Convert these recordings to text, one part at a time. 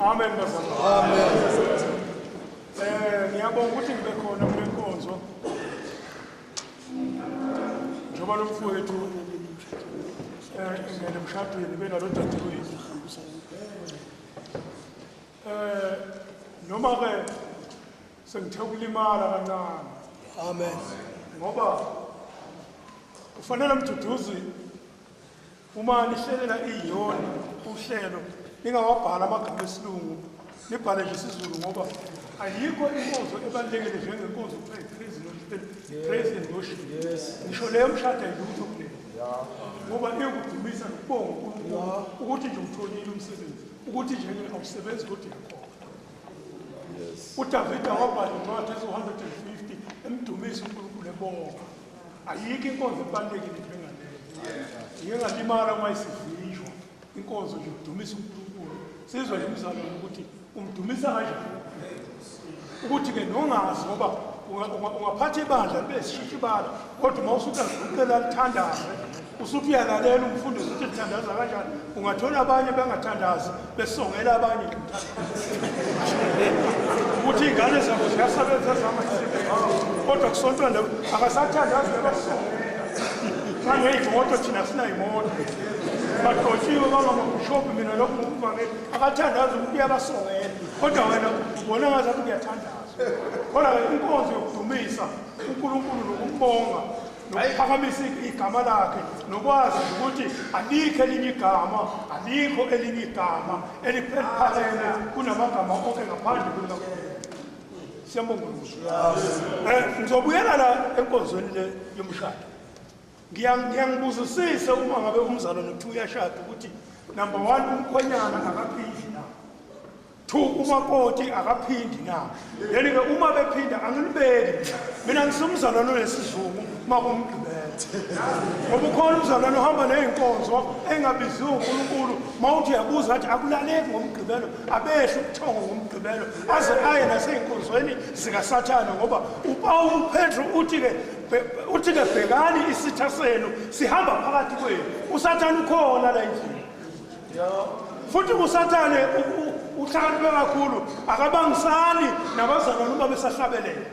Amen bazalwane. Amen. Ngiyabonga ukuthi ngibe khona kule nkonzo. Njengoba lo mfowethu engene emshadweni benalo dadewethu. Noma ke sengithe ukulimala kancane. Amen. Ngoba kufanele mduduzi uma nihlelela iyona uhlelo ningawabhala amagama esilungu nibhale nje isiZulu ngoba ayikho inkonzo ebalulekile njengenkonzo kuthiwa i-praise praise and worship. Ngisho leyo mshado ayilutho kuleyo ngoba iyokudumisa nokubonga uNkulunkulu ukuthi nje utholile umsebenzi, ukuthi nje awusebenzi kodwa uyakhokha. UDavida wabhala incwadi eziwu-150 emdumisa uNkulunkulu ebonga. Ayikho inkonzo ebalulekile njengaleyo. Ngike ngalimala uma isivinjwa inkonzo nje ukudumisa uNkulunkulu. Sizwa nje umzalwane ukuthi umdumisa kanjani. Ukuthi-ke nongazi ngoba ungaphatha ibandla libe sishisha ibala kodwa uma usuthi aguqela lithandaze usuthi uyalalela umfundisi ukuthi lithandaza kanjani ungathola abanye bengathandazi besongela abanye ukuthi iy'ngane zabo ziyasebenza zamasebenzi kodwa kusontwa le akasathandazi bebasongela baney'moto thina sinayimoto bagqotshiwe bangamabhishobhi mina lokhu ngokuvangeli akathandazi ukuthi uyabasongela kodwa wena ubona ngazathi kuyathandaza kodwa-ke inkonzo yokudumisa uNkulunkulu nokumbonga nokuphakamisa igama lakhe nokwazi ukuthi alikho elinye igama, alikho elinye igama eliphakeme kunamagama onke ngaphandle kukaNkulunkulu. Siyabonga uNkulunkulu. Ngizobuyela la enkonzweni le yomshado. Ngiyangibuzisisa uma ngabe umzalwane kuthiwa uyashada ukuthi number 1 umkhwenyana akaphindi na. 2 umakoti akaphindi na. Yeni ke uma bephinda angilibeki mina. Mina ngisumzalwane onesizungu uma kumgqibela. Ngoba ukhona umzalwane ohamba nezinkonzo engabiziwe uNkulunkulu, mawuthi uyabuza athi akulaleki ngomgqibelo, abehle ubuthongo ngomgqibelo aze aye nasey'nkonzweni zikaSathane ngoba uPawulu uPetru uthi-ke uthi-ke bhekani isitha senu sihamba phakathi kwenu. USathane ukhona la endlini. Futhi uSathane uhlakaniphe kakhulu, akabangisani nabazalwane uma besahlabelela.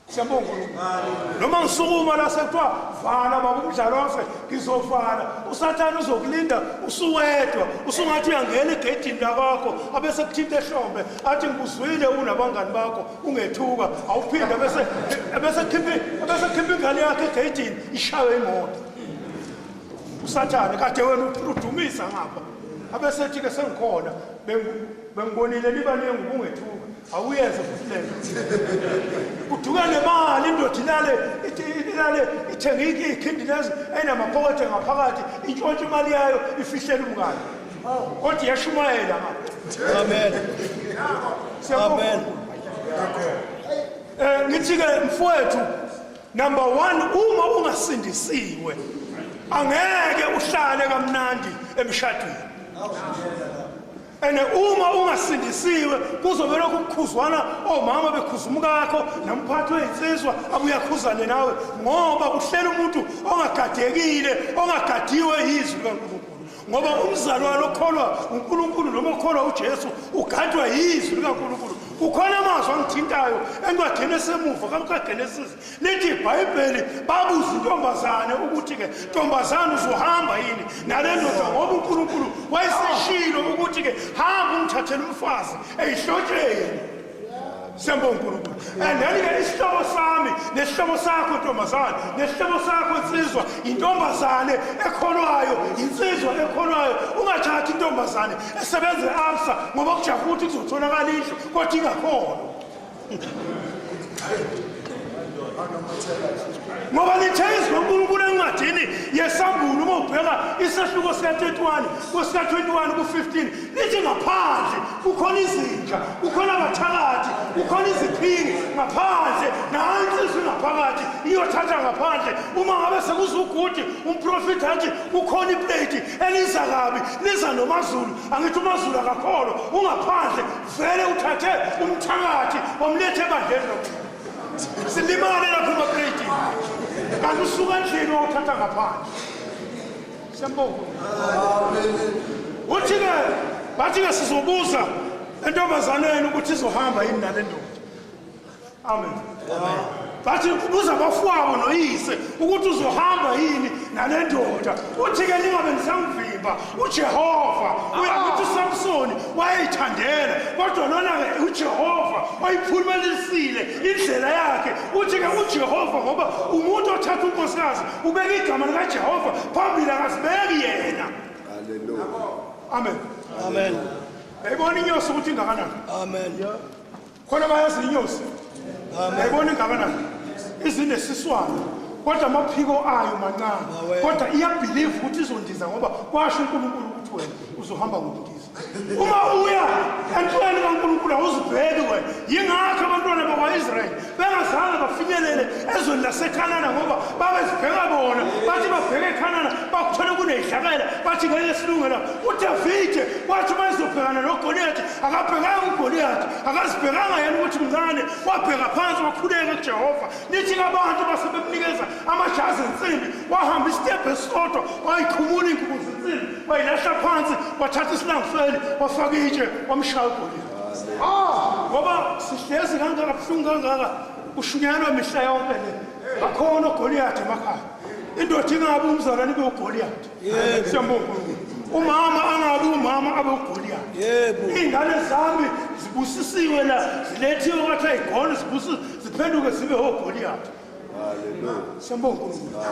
Siyabonga uNkulunkulu. Noma ngisukuma la sekuthiwa vala baba umdlalo wase ngizovala. uSathane uzokulinda usuwedwa, usungathi uyangena egedini lakwakho abese kuthinta ehlombe athi ngikuzwile unabangani bakho ungethuka awuphinde bese bese khipha bese khipha ingane yakhe egedini ishawe imoto. uSathane kade wena udumisa ngapha abesethi ke sengikhona bengibonile nibaningi ubungethuka awuyenze futhi lento kuduka nemali indoda ilale ilale ithenge ikhindi lezi enamaphokethe ngaphakathi intshontshe imali yayo ifihlela umngane kodwa iyashumayela ngapha. Amen. Amen. Ngithi ke mfowethu number 1 uma ungasindisiwe angeke uhlale kamnandi emshadweni. Ene uma ungasindisiwe kuzobe lokhu kukhuzwana omama bekhuza umkakho nomphathi wezinsizwa abuyakhuzane nawe ngoba kuhlela umuntu ongagadekile ongagadiwe yizwi likaNkulunkulu. Ngoba umzalwane okholwa uNkulunkulu noma okholwa uJesu ugadwa yizwi likaNkulunkulu. Kukhona amazwi angithintayo encwadini esemuva kaGenesis lithi iBhayibheli babuza intombazane ukuthi-ke ntombazane uzohamba yini nale ndoda ngoba uNkulunkulu wayeseshilo ukuthi-ke hamba ungithathele umfazi eyihlotsheni. Siyambonga uNkulunkulu. And then-ke isihlobo sami nesihlobo sakho ntombazane nesihlobo sakho insizwa intombazane ekholwayo insizwa ekholwayo. Ungathathi intombazane esebenza e-ABSA ngoba kujaha ukuthi kuzotholakala indlu kodwa ingakholwa. Ngoba lithe izwi loNkulunkulu encwadini yesambulo uma ubheka isehluko sika-31 kusika-21 ku-15 lithi ngaphandle kukhona izinja, kukhona abathakathi, kukhona iziphingi ngaphandle, nayo insizwa ingaphakathi iyothatha ngaphandle. Uma ngabe sekuzugudi umprofethi athi kukhona iplate eliza kabi liza noMaZulu, angithi uMaZulu akakholwa ungaphandle vele uthathe umthakathi wamletha ebandleni lokho. Silimale lapho emapleyitini kanti usuka endlini wawuthatha ngaphandle. Siyambonga. Uthi-ke Bathi-ke sizobuza entombazaneni ukuthi izohamba yini nale ndoda. Amen. Bathi buza abafowabo noyise ukuthi uzohamba yini nale ndoda. Uthi-ke ningabe nisamvimba uJehova. Uyakuthi uSamsoni wayeyithandela kodwa lona-ke uJehova wayiphumelisile indlela yakhe. Uthi-ke uJehova ngoba umuntu othatha unkosikazi ubeka igama likaJehova phambili akazibeki yena. Hallelujah. Amen. Amen. Yayibona inyosi ukuthi ingakanani? Amen. Khona bayazi inyosi. Amen. Yayibona ingakanani? Izinesiswana kodwa amaphiko ayo mancane. Awe. Kodwa iyabelieve ukuthi izondiza ngoba kwasho uNkulunkulu ukuthi wena uzohamba ngokundiza. Uma uya entweni kaNkulunkulu awuzibheki wena. Yingakho abantwana bakwa-Israyeli bengazange bafinyelele ezweni laseKhanana ngoba babezibheka bona bathi babheke eKhanana bakuthole kuneyidlakela bathi ngeke silunge la. UDavide wathi uma ezobhekana noGoliyathi akabhekanga uGoliyathi akazibhekanga yena ukuthi mncane wabheka phansi wakhuleka kuJehova. Nithi abantu base bemnikeza amajazi ensimbi wahamba isitebhu esisodwa wayikhumula iy'ngubo zensimbi wayilahla phansi wathatha isilangifeli wafaka itshe wamshaya uGoliyathi. Ngoba sihlezi kangaka buhlungu kangaka kushunyayelwa mihla yonke le bakhona oGoliyathi emakhaya. Indoda ingabi umzalwane ibe uGoliyathi. Siyambonga uNkulunkulu. Umama angabi umama abe uGoliyathi. Yebo. Iy'ngane zami zibusisiwe la zilethiwe kwathi ayigone zibusisiwe ziphenduke zibe oGoliyathi. Hallelujah. Siyambonga uNkulunkulu.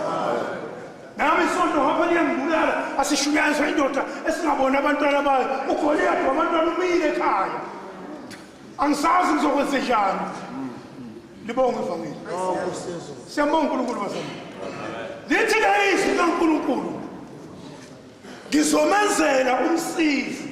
Nami isonto ngapha liyangibulala asishunyayiswa indoda esingaboni abantwana bayo. uGoliyathi wabantwana umile ekhaya. Angisazi ngizokwenze njani. Libonge ivangeli. Siyambonga uNkulunkulu bazalwane. Lithi ke izwi likaNkulunkulu ngizomenzela umsizi.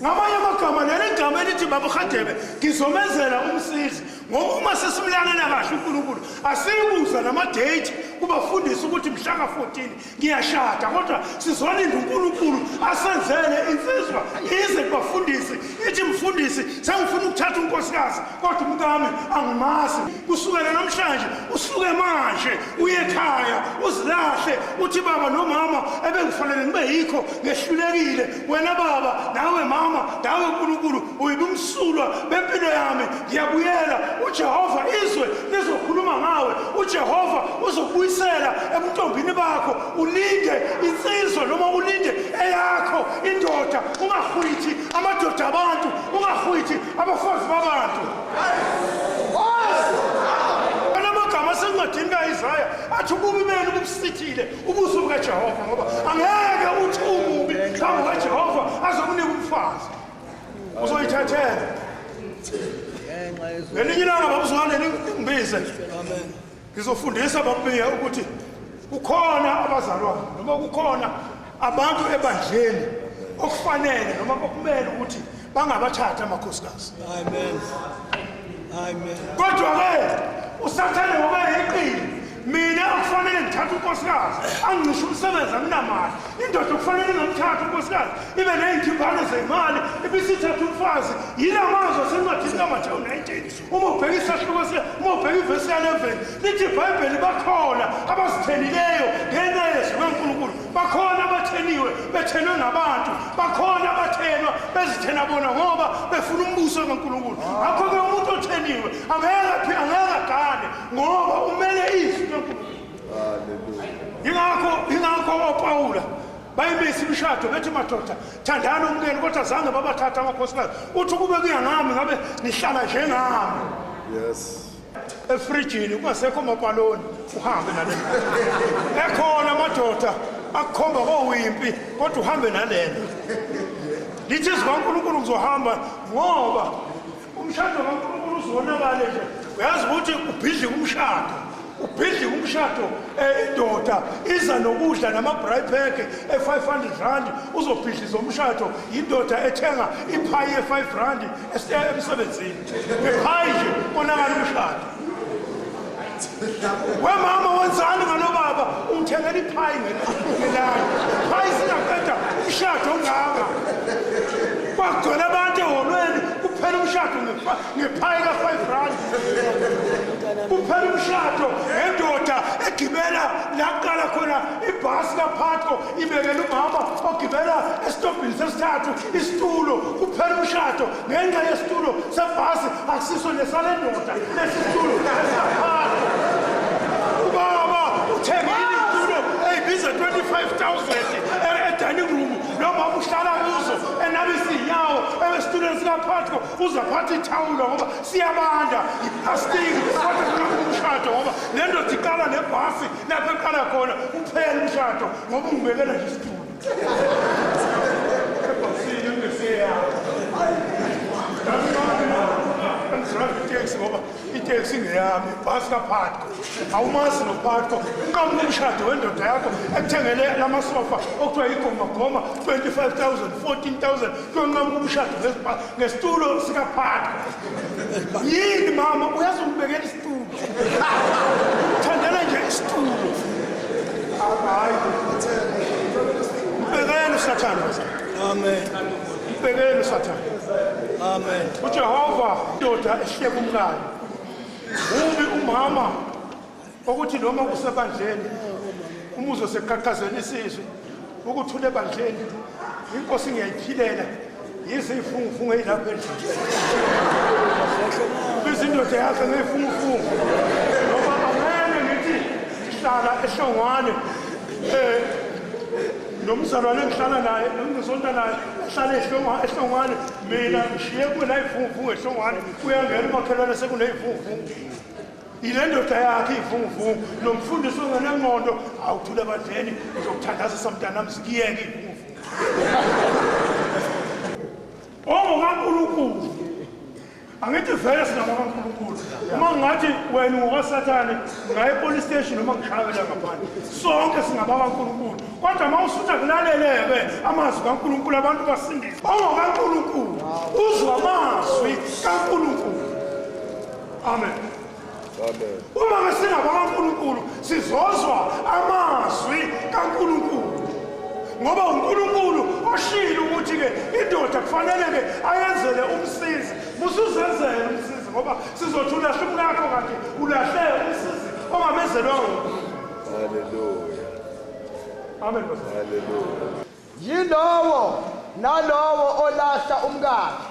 Ngamanye amagama leli gama elithi Baba Hadebe ngizomenzela umsizi ngoba uma sesimlalela kahle uNkulunkulu asiyikuza nama-date kubafundisi ukuthi mhla ka-14 ngiyashada kodwa sizolinda uNkulunkulu asenzele insizwa ize kubafundisi ithi mfundisi sengifuna ukuthatha unkosikazi kodwa umkami angimazi kusukela namhlanje usuke manje uye ekhaya uzilahle uthi baba nomama ebengifanele ngibe yikho ngehlulekile wena baba nawe mama nawe uNkulunkulu uyibumsulwa bempilo yami ngiyabuyela uJehova izwe lizokhuluma ngawe uJehova uzokubuyisela ebuntombini bakho ulinde insizwa noma ulinde eyakho indoda ungahwithi amadoda abantu ungahwithi abafazi babantu. Anamagama asencwadini kaIsaya athi ububi benu bubusithile ubuso bukaJehova ngoba angeke uthi umubi phambi kukaJehova azokunika umfazi uzoyithathela. Ngelinye ilanga babuzwane ningibize Amen. ngizofundisa babuye ukuthi kukhona abazalwane noma kukhona abantu ebandleni okufanele noma okumele ukuthi bangabathatha amakhosikazi. Amen. Amen. Kodwa ke uSathane ngoba eyiqili mina okufanele ngithathe unkosikazi angincishe umsebenzi anginamali. Indoda okufanele ingamthatha unkosikazi ibe ney'ntimbane zemali ibisithatha umfazi. Yila mazwi asencwadini kaMathewu 19 uma ubheka isahluko uma ubheka ivesi ya-11 lithi iBhayibheli bakhona abazithenileyo ngenxa yezwi kaNkulunkulu, bakhona abatheniwe bethenwe ngabantu, bakhona abathenwa bezithena bona ngoba befuna umbuso kaNkulunkulu. Ngakho-ke umuntu otheniwe angeke agane ngoba umele izwi kaNkulunkulu. Hallelujah. Ingakho oPawula bayimisa imishado bethi madoda thandani umkenu kodwa zange babathatha amakhosikazi. Uthi kube kuya ngami ngabe nihlala njengami. Yes. Efrijini kungasekho mapaloni uhambe nalena. Ekhona amadoda akukhomba kowimpi kodwa uhambe nalena. Lithi izwi kaNkulunkulu ngizohamba ngoba umshado kaNkulunkulu uzonakala nje. Uyazi ukuthi ubhidlika umshado. Ubhidlika umshado indoda iza nokudla nama-braai pack e-500 rand uzobhidliza umshado indoda ethenga iphayi ye-5 rand emsebenzini. Ngephayi nje konakala umshado. Wemama wenzani ngalo baba ungithengela iphayi ngelanga. Iphayi singaqeda umshado ongaka. Kwagcwele abantu eholweni kuphela umshado. umshado ngephayi ka-5 rand. Kuphela umshado ngendoda egibela la kuqala khona ibhasi kaPhatko ibekela umama ogibela esitobhini sesithathu isitulo. Kuphela umshado ngenxa yesitulo sebhasi, akusiso nesale ndoda lesi situlo esikaPhatko. Ubaba uthengile itulo eyibiza 25,000 e-dining room, noma uhlala kuzo enabisa iy'nyawo esitulweni sikaPhatko, uzaphatha ithawula ngoba siyabanda iplastiki. Kodwa kunqamuka umshado ngoba le ndoda iqala nebhasi lapho eqala khona. Uphela umshado ngoba ungibekela nje isitulo ebhasini engeseyakho. Angidrayive iteksi ngoba iteksi ingeyami, ibhasi kaPhatko awumazi noPhatko. Unqamuka umshado wendoda yakho ekuthengele lamasofa okuthiwa igomagoma 25,000, 14,000, kuyonqamuka umshado ngesitulo sikaPhatko. Yini mama, uyazi ungibekela isitulo, uthandela nje isitulo. Hayi, mbekeni usathane bazalwane. Amen. Mbekeni usathane. Amen. UJehova indoda ehleka umkayo ubi umama okuthi noma kusebandleni umuzwe seqhaqhazela isizwe ukuthula ebandleni, inkosi ngiyayiphilela, yize ifungufungu eyilapha endlini. Ubiza indoda yakhe ngeyifungufungu ngoba angeke ngithi ngihlala eHlongwane nomzalwane engihlala naye, engisonta naye, ehlala eHlongwane, mina ngishiye kunayifungufungu eHlongwane, uyangena umakhelwane sekuneyifungufungu. Yile ndoda yakhe iy'fungufungu nomfundisi ongenengqondo awuthule ebandleni, ngizokuthandazisa mntanami zikuyeke iy'fungufungu. OngokaNkulunkulu, angithi vele singabakaNkulunkulu. Uma ngingathi wena ungokaSathane, ngaye epolice station noma ngishayela ngaphandle. Sonke singabakaNkulunkulu, kodwa uma usuthi akulaleleke amazwi kaNkulunkulu abantu basindise. OngokaNkulunkulu uzwa amazwi kaNkulunkulu. Amen. Amen. Uma ke singabakaNkulunkulu sizozwa amazwi kaNkulunkulu, ngoba uNkulunkulu oshilo ukuthi-ke indoda kufanele-ke ayenzele umsizi. Musuzenzele umsizi ngoba sizothi ulahle umkakho kanti ulahle umsizi ongamenzelwanga uNkulunkulu. Hallelujah. Amen bazalwane. Hallelujah. Yilowo nalowo olahla umkakhe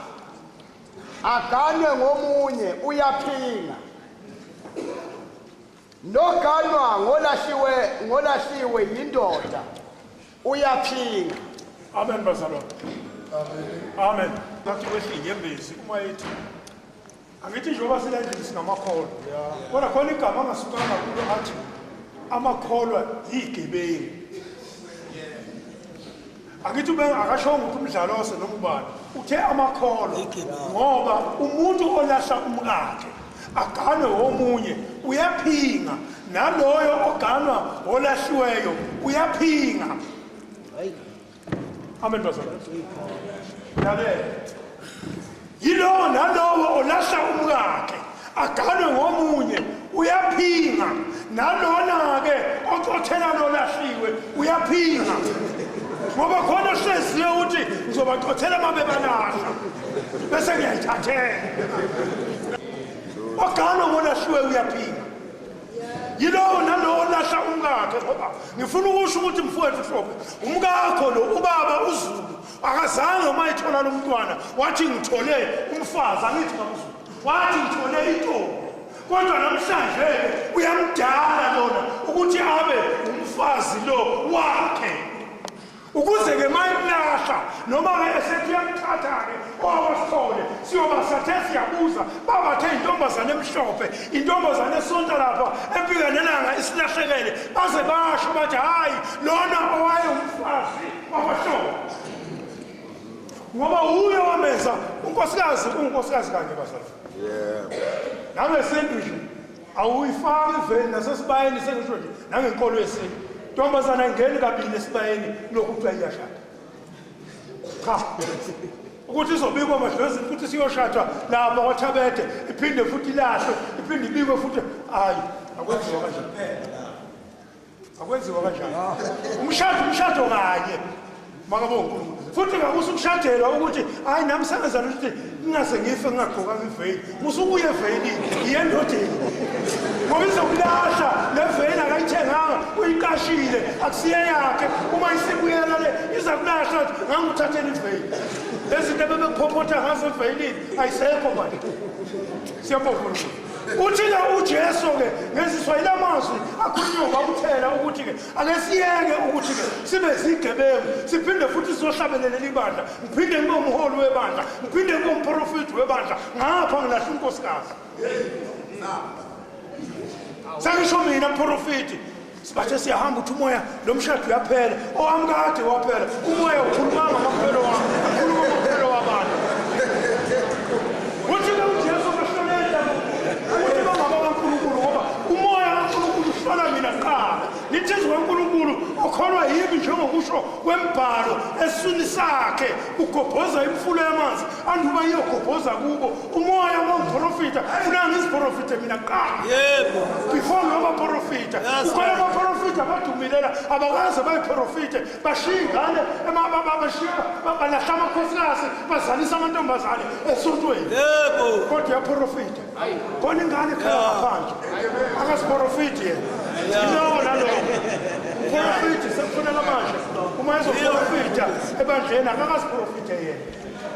aganwe ngomunye uyaphinga, noganwa ngolahliwe yindoda uyaphinga. Amen bazalwane. Amen. Ngathi kwehla inyembezi uma ethi angithi njengoba sila endlini singamakholwa, kodwa khona igama angasukanga kulo athi amakholwa yigebengu. Angithi ube akashongo ukuthi umdlalose noma ubani, uthe amakholwa, ngoba umuntu olahla umkakhe aganwe womunye uyaphinga, naloyo oganwa olahliweyo uyaphinga. Amen bazalwane. Lalela, yilowo nalowo olahla umkakhe aganwe ngomunye uyaphinga, nalona-ke ocothela lolahliwe uyaphinga, ngoba khona ohleziyo ukuthi ngizobacothela uma bebalahla bese ngiyayithathela. Oganwe ngolahliwe uyaphinga, yilowo nalowo olahla umkakhe. Ngoba ngifuna ukusho ukuthi mfowethu Hlophe, umkakho lo ubaba uZulu akazange uma ethola lo mntwana wathi ngithole umfazi, angithi baba uZulu wathi ngithole intombi, kodwa namhlanje-ke uyamdala lona ukuthi abe umfazi lo wakhe, ukuze-ke ma emlahla noma-ke esethi uyamthatha-ke owawasithole siyoba sathe siyabuza babathe intombazane emhlophe, intombazane esonta lapha empika nelanga isilahlekele, baze basho bathi hhayi lona owayewumfazi wakwaHlophe, ngoba uye wamenza unkosikazi. Unkosikazi kanye bazalwane. Nangesintu nje awuyifaki iveni nasesibayeni, sengisho nje nangenkolo yesintu, ntombazana ayingeni kabili esibayeni lokhu kuthiwa iyashada. Cha, ukuthi izobikwa amadlozini futhi siyoshadwa lapha kwaThabede, iphinde futhi ilahlwe, iphinde ibikwe futhi, hayi, akwenziwa kanjani, akwenziwa kanjani. Umshado umshado kanye, makabe uNkulunkulu. Futhi ngakusa ukushadelwa ukuthi hayi nami sengenza ukuthi ngingaze ngife ngingagqokanga iveyili. Musukuye eveyilini, iye endodeni. Ngoba izokulahla le veyili akayithenganga, uyiqashile, akusiye yakhe. Uma isibuyela le iza kulahla ukuthi ngangikuthathela iveyili. Lezi zinto ebebekuphophotha ngazo eveyilini ayisekho manje. Siyabonga uNkulunkulu. Uthi-ke uJesu-ke ngeziswa yila mazwi akhulunywa uBabuthela ukuthi-ke ake siyeke ukuthi-ke sibe zigebengu siphinde futhi sizohlabelelela ibandla ngiphinde ngibe umholi webandla ngiphinde ngibe umprofethi webandla ngapha ngilahla unkosikazi sengisho mina mprofethi sibathe siyahamba uthi umoya lo mshado uyaphela owami kade waphela umoya ukhulumanga amaphelo wami ukhuluma amaphelo wabantu uthi-ke ujesu bahlolela ukuthi bangaba kankulunkulu ngoba umoya kankulunkulu uhlola mina kuqala nithi izwi kankulunkulu okholwa yimi njengokusho kwembhalo esiswini sakhe ugobhoza imfulo yamanzi anduba iyogobhoza kubo umoya womprofita funa ngiziprofite mina kuqala Yebo. Before ngiyobaprofita Yes, kukhona Lord. abaprofita abadumilela abakaze bayiprofite bashiya ingane bashiya balahla amakhosikazi bazalisa amantombazane esontweni Yebo. kodwa uyaprofita khona ingane ekhala ngaphandle akasiprofiti yena yilowo nalowo uprofiti sekufuneka manje uma ezoprofita ebandleni akakaziprofite yena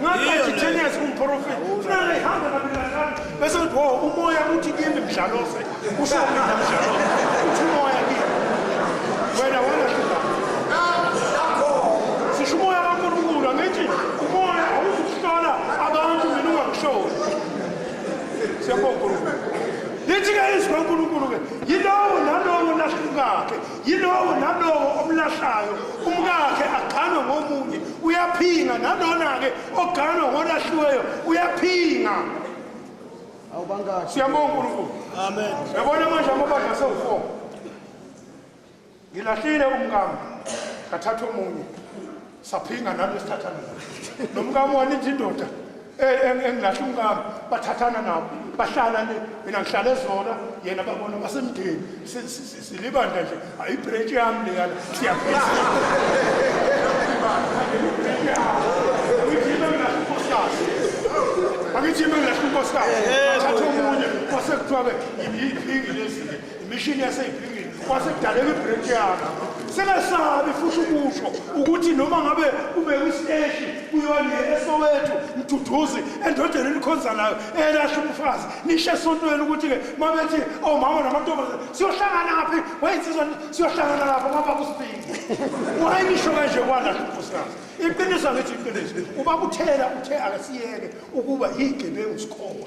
ngaqathi 10 years umprofiti funeka ihambe kabili kahlanu bese kuthi wo umoya uthi kimi mdlalose usho mina mdlalose uthi umoya kimi wena walahlukana sisho umoya kaNkulunkulu angithi umoya awuzukuhlola abantu mina ungangihloli siyabonga uNkulunkulu lithi-ke izwi kaNkulunkulu-ke yilowo nalowo olahla umkakhe yilowo nalowo omlahlayo umkakhe aganwe ngomunye uyaphinga nalona-ke oganwe ngolahliweyo uyaphinga Awubangaki. siyabonga uNkulunkulu Amen. yabona manje amabandla asewu-four ngilahlile umkami ngathatha omunye saphinga nalo esithathana nabo nomkami waninzi indoda engilahla umkami bathathana nabo bahlala le mina ngihlala ezola yena babona basemndeni silibandla nje ayibhrentshi yami leyana siyaphisa angithi ime ngilahla unkosikazi thatha omunye kwase kuthiwa-ke yiphingi lezi-ke imishini yaseyiphingini kwase kudaleka ibhrentshi yami singasabi futhi ukusho ukuthi noma ngabe kubekwe isiteshi kuyona esowethu mduduzi endodeni elikhonza nayo elahla umfazi nisho esontweni ukuthi-ke uma bethi omama namantombazane siyohlangana phi wayinsizwa siyohlangana lapho ngoba kusiphingi wayenisho kanje kwalahla unkosikazi iqiniso angithi iqiniso uba kuthela uthe akasiyeke ukuba yigebengu sikhona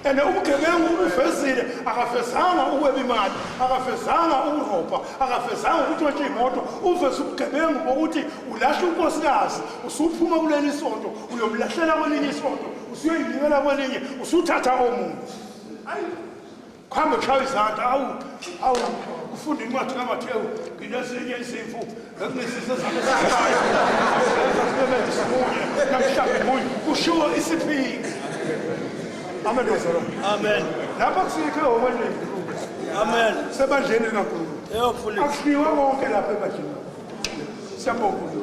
and ubugebengu ubuvezile akafezanga ukweba imali akafezanga ukurobha akafezanga ukutshontsha iy'moto uveze ubugebengu bokuthi ulahla unkosikazi usuphuma kuleli sonto uyomlahlela kwelinye isonto usuyoyinikela kwelinye usuthatha omunye kuhambe kushaywa izandla awu awu ufunda incwadi kaMathewu nginezinye izimvu ekunesizo zami esikhaya munye namhlanje munye kushiwo isiphingi amen bazalwane Amen. lapha kusikho ehhokweni Amen. sebandleni likaNkulunkulu Yebo mfundisi. akuhliwa konke lapha ebandleni siyabonga uNkulunkulu.